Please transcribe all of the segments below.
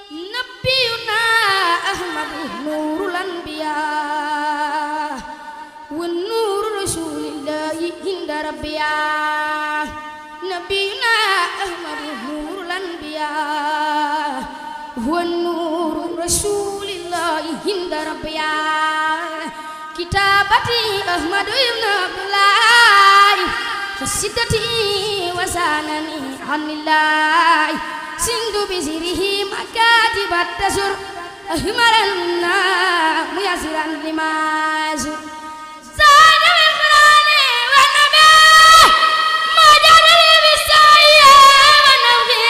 نبينا أحمد نور الأنبياء والنور رسول الله عند ربيا نبينا أحمد نور الأنبياء والنور رسول الله عند ربيا كتابتي أحمد بن عبد الله قصيدتي وزانني عن الله سند بزره مكاتب التسر أهمرنا ميسرا لماز زاد بالقرآن والنبي ما جرى بالسعي والنبي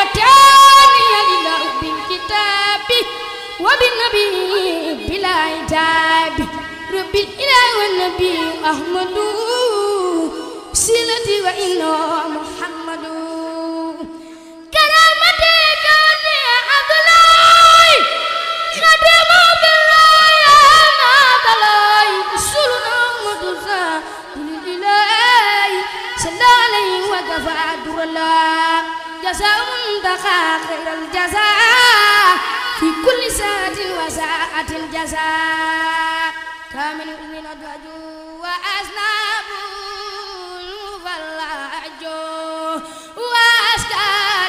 أتاني الإله بالكتاب وبالنبي بلا عتاب رب الإله والنبي أحمد سيلتي وإنه محمد جزاء منتقى خير الجزاء في كل ساعة وساعة الجزاء كامل من أدوج وأسناب فلاجو وأسكالون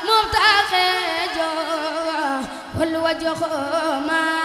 مبتخجو والوجه ما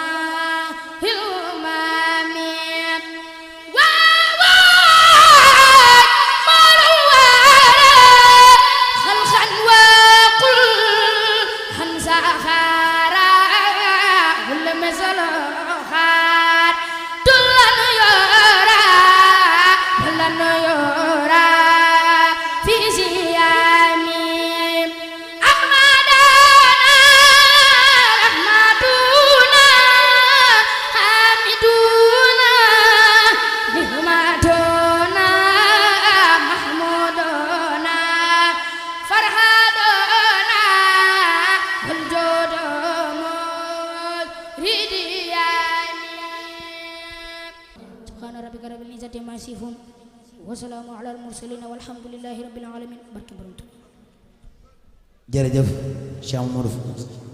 wasalaamu ala al-mursaliin walhamdulillahi rabbil aalamiin barke borom Tuubaa. jërëjëf Cheikh Mamadou